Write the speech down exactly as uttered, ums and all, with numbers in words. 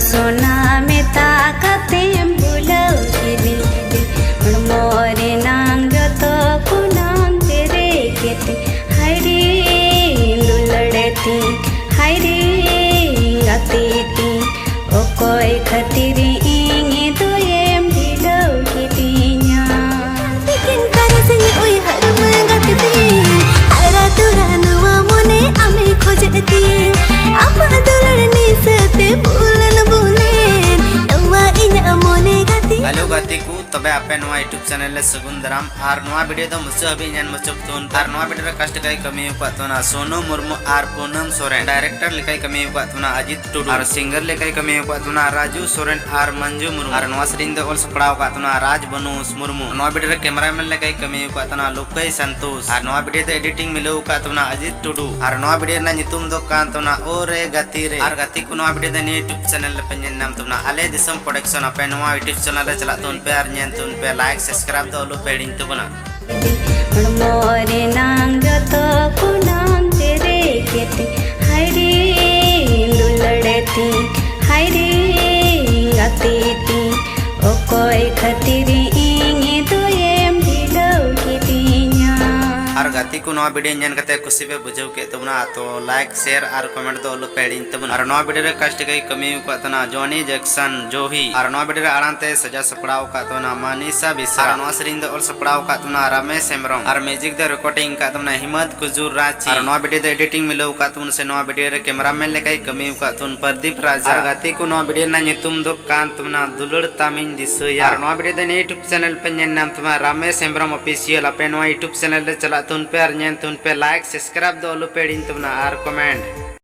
ᱥᱚᱱᱟ ᱢᱮᱛᱟ ᱠᱟᱛᱮᱢ ᱵᱩᱞᱟᱹᱣ ᱠᱤᱫᱤᱧ, ᱦᱚᱲᱢᱚ ᱨᱮᱱᱟᱝ ᱡᱚᱛᱚ ᱠᱩᱱᱟᱹᱢ ᱯᱮᱨᱮᱡ ᱠᱮᱫᱤᱧ᱾ ᱦᱟᱭᱨᱮ ᱫᱩᱞᱟᱹᱲ ᱛᱤᱧ, ᱦᱟᱭᱨᱮ ᱜᱟᱛᱮ ᱛᱤᱧ, ᱚᱠᱚᱭ ᱠᱷᱟᱹᱛᱤᱨ ᱤᱧ ᱫᱚᱭᱮᱢ ᱵᱷᱤᱲᱟᱹᱣ ᱠᱤᱫᱤᱧᱟ? ᱛᱤᱠᱤᱱ ᱛᱟᱨᱟᱥᱤᱧ ᱩᱭᱦᱟᱹᱨ ᱢᱮ ᱜᱟᱛᱮ ᱛᱤᱧ, ᱟᱨᱟ ᱛᱚᱨᱟ ᱱᱚᱣᱟ ᱢᱚᱱᱮ ᱟᱢᱮ ᱠᱷᱚᱡᱮᱫ ᱛᱤᱧ᱾ ᱟᱢᱟᱜ ᱫᱩᱞᱟᱹᱲ ᱱᱤᱥᱟᱹ ᱛᱮ ᱵᱩᱞᱟᱹᱱ ᱵᱩᱞᱮᱱ ᱱᱚᱣᱟ ᱤᱧᱟᱹᱜ ᱢᱚᱱᱮ ᱜᱟᱛᱮ᱾ ᱦᱮᱞᱳ ᱜᱟᱛᱮ ᱠᱚ, ᱛᱚᱵᱮ ᱟᱯᱮ ᱱᱚᱣᱟ YouTube ᱪᱮᱱᱮᱞ ᱨᱮ ᱥᱟᱹᱜᱩᱱ ᱫᱟᱨᱟᱢ ᱟᱨ ᱱᱚᱣᱟ ᱵᱷᱤᱰᱤᱭᱳ ᱫᱚ ᱢᱩᱪᱟᱹᱫ ᱦᱟᱹᱵᱤᱡ ᱧᱮᱞ ᱢᱩᱪᱟᱹᱫ ᱛᱟᱵᱚᱱ ᱯᱮ᱾ ᱟᱨ ᱱᱚᱣᱟ ᱵᱷᱤᱰᱤᱭᱳ ᱨᱮ ᱠᱟᱥᱴ ᱞᱮᱠᱟᱭ ᱠᱟᱹᱢᱤ ᱟᱠᱟᱫ ᱛᱟᱵᱚᱱᱟ ᱥᱳᱱᱩ ᱢᱩᱨᱢᱩ ᱟᱨ ᱯᱩᱱᱟᱢ ᱥᱚᱨᱮᱱ᱾ ᱰᱟᱭᱨᱮᱠᱴᱚᱨ ᱞᱮᱠᱟᱭ ᱠᱟᱹᱢᱤ ᱟᱠᱟᱫ ᱛᱟᱵᱚᱱᱟ ᱟᱡᱤᱛ ᱴᱩᱰᱩ ᱟᱨ ᱥᱤᱝᱜᱟᱨ ᱞᱮᱠᱟᱭ ᱠᱟᱹᱢᱤ ᱟᱠᱟᱫ ᱛᱟᱵᱚᱱᱟ ᱨᱟᱡᱩ ᱥᱚᱨᱮᱱ ᱟᱨ ᱢᱟᱱᱡᱩ ᱢᱩᱨᱢᱩ᱾ ᱟᱨ ᱱᱚᱣᱟ ᱥᱮᱨᱮᱧ ᱫᱚ ᱚᱞ ᱥᱟᱯᱲᱟᱣ ᱟᱠᱟᱫ ᱛᱟᱵᱚᱱᱟ ᱨᱟᱡᱽ ᱵᱟᱹᱱᱩᱥ ᱢᱩᱨᱢᱩ᱾ ᱱᱚᱣᱟ ᱵᱷᱤᱰᱤᱭᱳ ᱨᱮ ᱠᱮᱢᱮᱨᱟᱢᱮᱱ ᱞᱮᱠᱟᱭ ᱠᱟᱹᱢᱤ ᱟᱠᱟᱫ ᱛᱟᱵᱚᱱᱟ ᱞᱚᱠᱠᱷᱟᱹᱭ ᱥᱟᱱᱛᱳᱥ᱾ ᱟᱨ ᱱᱚᱣᱟ ᱵᱷᱤᱰᱤᱭᱳ ᱫᱚ ᱮᱰᱤᱴᱤᱝ ᱢᱤᱞᱟᱹᱣ ᱟᱠᱟᱫ ᱛᱟᱵᱚᱱᱟ ᱟᱡᱤᱛ ᱴᱩᱰᱩ᱾ ᱟᱨ ᱱᱚᱣᱟ ᱵᱷᱤᱰᱤᱭᱳ ᱨᱮᱱᱟᱜ ᱧᱩᱛᱩᱢ ᱫᱚ ᱠᱟᱱ ᱛᱟᱵᱚᱱᱟ ᱳ ᱨᱮ ᱜᱟᱛᱮ ᱨᱮ᱾ ᱟᱨ ᱜᱟᱛᱮ ᱠᱚ, ᱱᱚᱣᱟ ᱵᱷᱤᱰᱤᱭᱳ ᱫᱚ ᱱᱤᱭᱟᱹ YouTube ᱪᱮᱱᱮᱞ ᱨᱮᱯᱮ ᱧᱮᱞ ᱧᱟᱢ ᱛᱟᱵᱚᱱᱟ, ᱟᱞᱮ ᱫᱤᱥᱚᱢ ᱯᱨᱚᱰᱟᱠᱥᱚᱱ᱾ ᱟᱯᱮ ᱱᱚᱣᱟ YouTube ᱪᱮᱱᱮᱞ ᱨᱮ ᱪᱟᱞᱟᱜ ᱛᱟᱵᱚᱱ ᱯᱮ ᱟᱨ ᱧᱮᱞ ᱛᱟᱵᱚᱱ ᱯᱮ, ᱞᱟᱭᱤᱠ ᱥᱟᱵᱥᱠᱨᱟᱭᱤᱵ ᱫᱚ ᱟᱞᱚ ᱯᱮ ᱦᱤᱲᱤᱧ ᱛᱟᱵᱚᱱᱟ᱾ ᱦᱚᱲᱢᱚ ᱨᱮᱱᱟᱝ ᱡᱚᱛᱚ ᱠᱩᱱᱟᱹᱢ ᱯᱮᱨᱮᱡ ᱠᱮᱫᱤᱧ᱾ ᱦᱟᱭᱨᱮ ᱫᱩᱞᱟᱹᱲ ᱛᱤᱧ, ᱦᱟᱭᱨᱮ ᱜᱟᱛᱮ ᱛᱤᱧ, ᱚᱠᱚᱭ ᱠᱷᱟᱹᱛᱤᱨ ᱤᱧ ᱫᱚᱭᱮᱢ ᱵᱷᱤᱲᱟᱹᱣ ᱠᱤᱫᱤᱧᱟ? ᱟᱨ ᱜᱟᱛᱮ ᱠᱚ, ᱱᱚᱣᱟ ᱵᱷᱤᱰᱤᱭᱳ ᱧᱮᱞ ᱠᱟᱛᱮ ᱠᱩᱥᱤ ᱯᱮ ᱵᱩᱡᱷᱟᱹᱣ ᱠᱮᱫ ᱛᱟᱵᱚᱱᱟ, ᱛᱚ ᱞᱟᱭᱤᱠ, ᱥᱮᱭᱟᱨ ᱟᱨ ᱠᱚᱢᱮᱱᱴ ᱫᱚ ᱟᱞᱚ ᱯᱮ ᱦᱤᱲᱤᱧ ᱛᱟᱵᱚᱱᱟ᱾ ᱟᱨ ᱱᱚᱣᱟ ᱵᱷᱤᱰᱤᱭᱳ ᱨᱮ ᱠᱟᱥᱴ ᱞᱮᱠᱟᱭ ᱠᱟᱹᱢᱤ ᱟᱠᱟᱫ ᱛᱟᱵᱚᱱᱟ ᱡᱚᱱᱤ ᱡᱮᱠᱥᱚᱱ ᱡᱳᱦᱤ᱾ ᱟᱨ ᱱᱚᱣᱟ ᱵᱷᱤᱰᱤᱭᱳ ᱨᱮ ᱟᱲᱟᱝ ᱛᱮ ᱥᱟᱡᱟᱣ ᱥᱟᱯᱲᱟᱣ ᱟᱠᱟᱫ ᱛᱟᱵᱚᱱᱟ ᱢᱟᱱᱤᱥᱟ ᱵᱮᱥᱨᱟ᱾ ᱟᱨ ᱱᱚᱣᱟ ᱥᱮᱨᱮᱧ ᱫᱚ ᱚᱞ ᱥᱟᱯᱲᱟᱣ ᱟᱠᱟᱫ ᱛᱟᱵᱚᱱᱟ ᱨᱟᱢᱮᱥ ᱦᱮᱢᱵᱨᱚᱢ᱾ ᱟᱨ ᱢᱤᱭᱩᱡᱤᱠ ᱫᱚ ᱨᱮᱠᱚᱨᱰᱤᱝ ᱟᱠᱟᱫ ᱛᱟᱵᱚᱱᱟ ᱦᱤᱢᱚᱛ ᱠᱩᱡᱩᱨ ᱨᱟᱸᱪᱤ᱾ ᱟᱨ ᱱᱚᱣᱟ ᱵᱷᱤᱰᱤᱭᱳ ᱫᱚ ᱮᱰᱤᱴᱤᱝ ᱢᱤᱞᱟᱹᱣ ᱟᱠᱟᱫ ᱛᱟᱵᱚᱱᱟ ᱥᱮ ᱱᱚᱣᱟ ᱵᱷᱤᱰᱤᱭᱳ ᱨᱮ ᱠᱮᱢᱮᱨᱟᱢᱮᱱ ᱞᱮᱠᱟᱭ ᱠᱟᱹᱢᱤ ᱟᱠᱟᱫ ᱛᱟᱵᱚᱱᱟ ᱯᱨᱚᱫᱤᱯ ᱨᱟᱡᱟ᱾ ᱟᱨ ᱜᱟᱛᱮ ᱠᱚ, ᱱᱚᱣᱟ ᱵᱷᱤᱰᱤᱭᱳ ᱨᱮᱱᱟᱜ ᱧᱩᱛᱩᱢ ᱫᱚ ᱠᱟᱱ ᱛᱟᱵᱚᱱᱟ ᱫᱩᱞᱟᱹᱲ ᱛᱟᱢᱤᱧ ᱫᱤᱥᱟᱹᱭᱟ᱾ ᱟᱨ ᱱᱚᱣᱟ ᱵᱷᱤᱰᱤᱭᱳ ᱫᱚ ᱱᱤᱭᱟᱹ YouTube ᱪᱮᱱᱮᱞ ᱯᱮ ᱧᱮᱞ ᱧᱟᱢ ᱛᱟᱵᱚᱱᱟ ᱨᱟᱢᱮᱥ ᱦᱮᱢᱵᱨᱚᱢ ᱚᱯᱷᱤᱥᱤᱭᱟᱞ᱾ ᱟᱯᱮ ᱱᱚᱣᱟ YouTube ᱪᱮᱱᱮᱞ ᱨᱮ ᱪᱟᱞᱟᱜ ᱛᱟᱵᱚᱱ ᱯᱮ ᱟᱨ ᱧᱮᱞ ᱛᱟᱵᱚᱱ ᱯᱮ, ᱞᱟᱭᱤᱠ ᱥᱟᱵᱥᱠᱨᱟᱭᱤᱵ ᱫᱚ ᱟᱞᱚ ᱯᱮ ᱦᱤᱲᱤᱧ ᱛᱟᱵᱚᱱᱟ ᱟᱨ ᱠᱚᱢᱮᱱᱴ᱾